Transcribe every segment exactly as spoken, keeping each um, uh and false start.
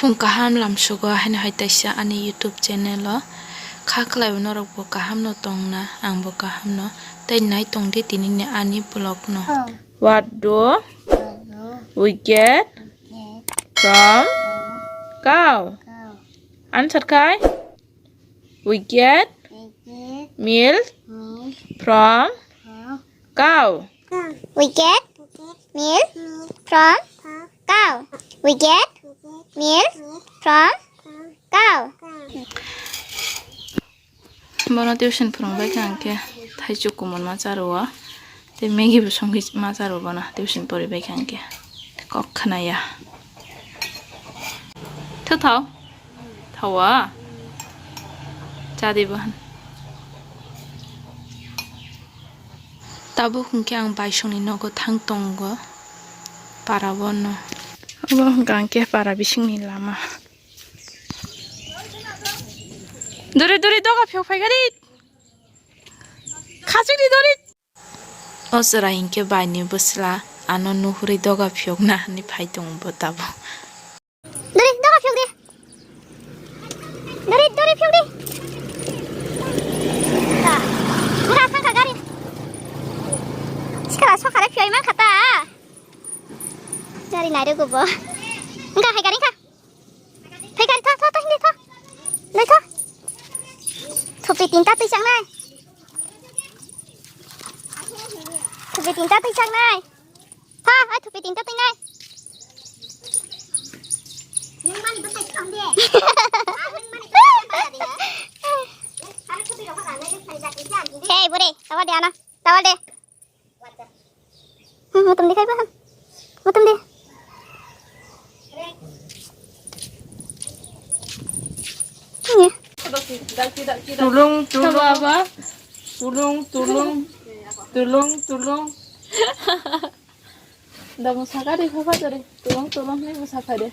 Phung kaham lamsugo haino hai taisa ani YouTube channel o. Kha khlaibo norokbo kahamno tongna, angbo kahamno. Tei nai tongdi tinini ani vlog no. What do we get from cow? Answer khai? We get milk from cow. We get milk from cow. We get milk from cow. Bono tuition phwrwngbai kha hwnkhe thaichuk kumun ma charo o, tei Maggie bo songwi ma charo bono tuition poribai kha hwnkhe kok khwnaya. Thwthao. Thawa. Chadi bahan. Tabuk hwnkhe ang baisongni nogo thang tongo. Para bono. Obo hwnkha hwnkhe para bisingni lama. Duri duri doga phiyok phaikha di. Khachik di duri. O chwrai hinkhe baini bwsla ano nuhurwi doga phiyokna hinwi phai tongo bo tabuk. Dori, doga phiyok di. Dori, dori phiyok di. Ta. Bura thangkha gari. Sikhala sokhare phiyoi mankha ta. Gari nairwgo bo. Wngkha hai gari wngkha. Phai gari tha, tha, tha, hindi tha. Nai tha. Thupi tinta twi changnai. Thupi tinta twi changnai. Tha, ai thupi tinta twi nai. Hey, bure, tawal de ana, tawal de. Hmm, mutum di kai paham. Mutum di. Ini. Tulung, tulung. Apa, apa? Tulung, tulung. Tulung, tulung. Da musaka de, papa de. Tulung, tulung, ni musaka de.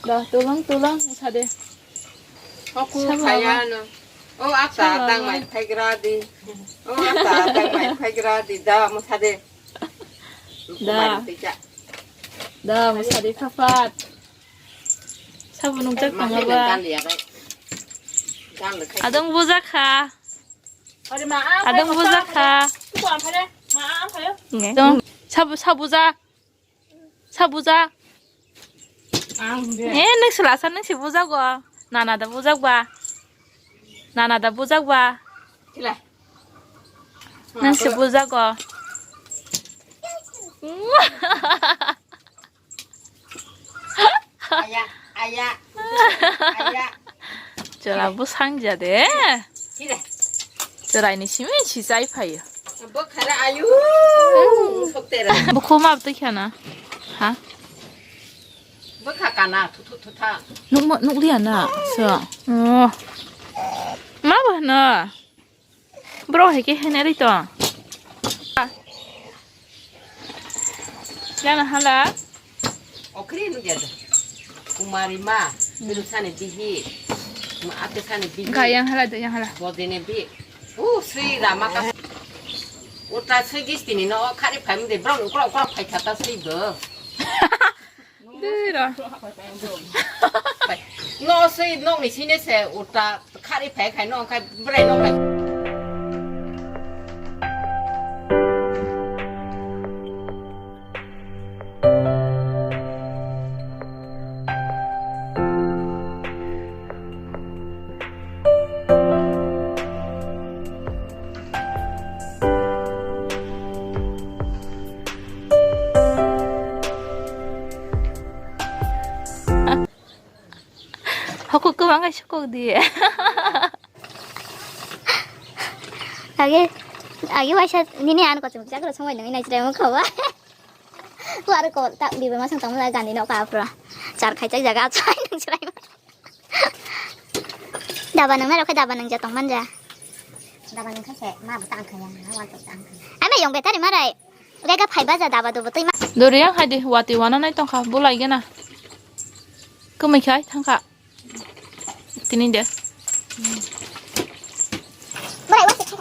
Da, tulung, tulung, musa de. Aku Sama khaya apa? No. O ata Sama atang apa? Mai phaigra di. O ata atang mai phaigra di da musade. Da. Kumari pika. Da musade khapat. Sabu nukjak tong aba. Adong bujak kha. Adong bujak kha. Nge. Dong. Sabu sabu jak. Sa bujak. Eh, nung sila sa nung si bujak go. Nana da bujak ba. Nana da bujak ba. Sila. Nung si bujak go. Aya, aya, aya. Chwla bwsang ja de. Chwraini simi si chai phaio. Bwkhara ayu. Sok tera. Bukhu ma bwtwi khana. Ha? Bwkha kana thu thu thu tha. Nukma nukliya na. So. Oh. Ma ba na. Bro hai ke hene ri to. Yana hala. Okri nu jada. Kumari ma, biru sani bihi. Ma ate sani bihi. Ga yang hala do yang hala. Bodine bi. U Sri Rama ka. Uta Sri Gistini no khari phai mde bro ukra ukra phai thata Sri do. Dera. No swi nokni sine se uta khari phai khai no khai bwrai no khai. Hokuk kwbang khe sukuk di. Age, age waisa nini ano kochwng chakra songbai nangwi nai chwrai mokha ba. Waro ko ta dibe masang tamo la gani no ka pro. Char khai chak jaga achai nang chwrai. Daba nang nai rok khe daba nang ja tong man ja. Daba nang khe se ma bo tang kha ya, ma wan tang kha. Ai ma yong betari marai. Rega phai ba ja daba dubo twi ma. Dori yang hai de wati wana nai tong kha bulai gena. Kwmwi khai thang kha. Tini de. Borai wati khai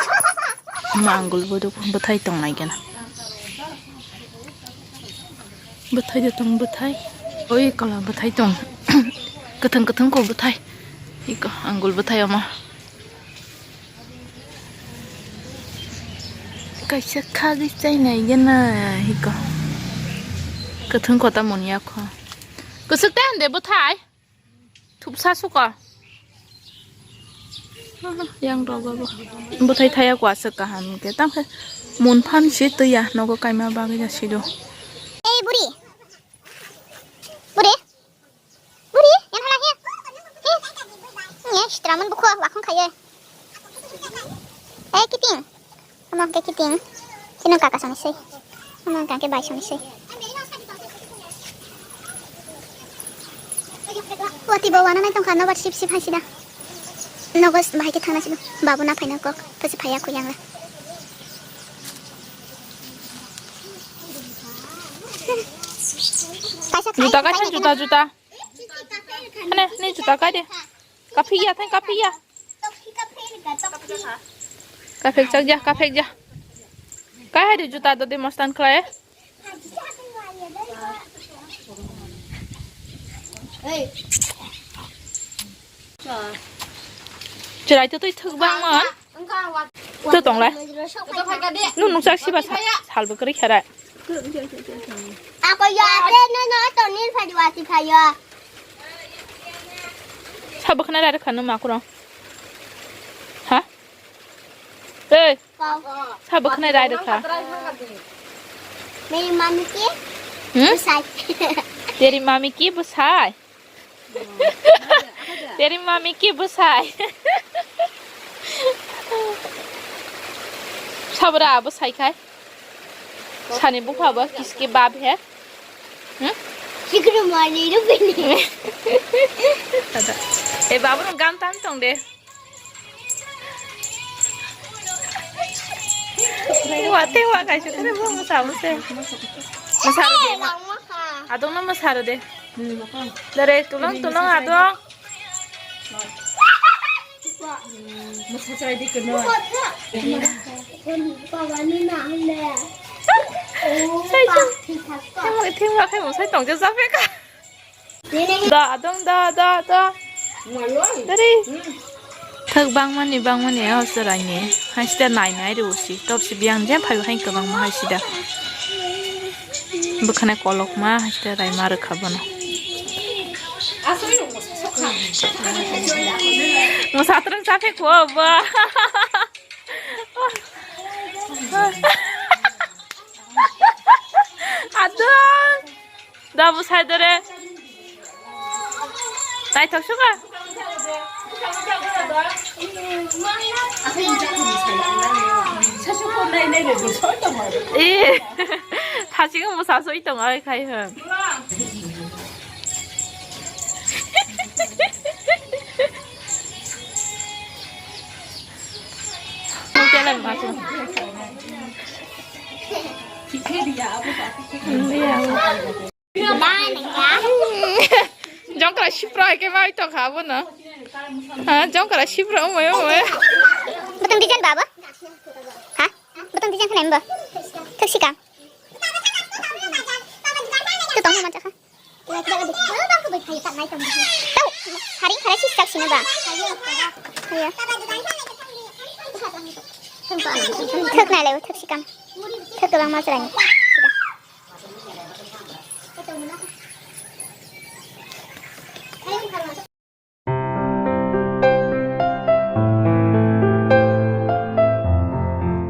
Ma angul bodo bwthai tong nai gana. Bwthai de tong bwthai. Oi kala bwthai tong. Kwthwng kwthwng ko bwthai. Iko angul bwthai omo. Kaisa khagwi chainai gana hiko. Kwthwng kota moni yakho. Kwswk ta hande bwthai. Thupsa suka. Yang rogo bo. Bwthai thaya kwaswk kaham khe. Tangkhe mun phan si twiya nogo kaima bagwi ya sido. Ei buri. Buri. Buri, yang hala he. He. Ye, sitraman bukho, wakhung khaye. Eh, kiting. Amang ke kiting. Sino kaka soni sei. Amang kake bai soni sei. Wati bawa na nai tongkha, nobar sip sip hai sida. Nogos bahai ke thana sida. Babu na phaina kok, pasi phaya khuyang la. Juta kaisa juta, juta. Hane, ni juta kai de. Kaphik ya, thang kaphik ya. Kaphik jak ya, kaphik jak. Kai hai de juta do de mostan khlai. Chwrai to twi thwk bangmon. To tonglai. Nung nungchak siba sa-, salbo kwrwi kharai. Ako ya, ate no no to nil phadi wati phayo. Sabo khna rai kha no makurang. Ha? Ei. Kau. Sabo khna rai kha. Meri mami ki? Hmm? Busai. Teri mami ki busai? Teri mami ki busai? Sabra busai khai? Sani bupha bo kiski bab he? Hmm? Sikru mani rubini. E babu no gam tam tong de. Wa te wa kai chukre bo musa musa. Musa ro de ma. Adong no musa ro de. Dare tulung tulung adong. Thimla khai musai tongja japeka. Da dong da da da. Dari. Thak bangmani bangmani o chwraini. Haisida nai nai rw si. Top si biyang je phai hai kwbangma haisida. Bwkhwnai kolokma haisida raima rwkha bono. Musatrwng chaphe kho ba. Adon. Da bwsai dore. Naithok suka. Eh, thachikung bwsa soi tongo ai khai hwn. Jongkra sipra ke mai to khabo na. Ha, jongkra sipra umai umai. Betul design baba? Ha? Betul design kena emba. Thuk sikam. Tu tong ma chakha. Tau, haring khara si sak sini ba. Iya. Thuk nai lai, thuk sikam. Thuk kabang ma chwrai.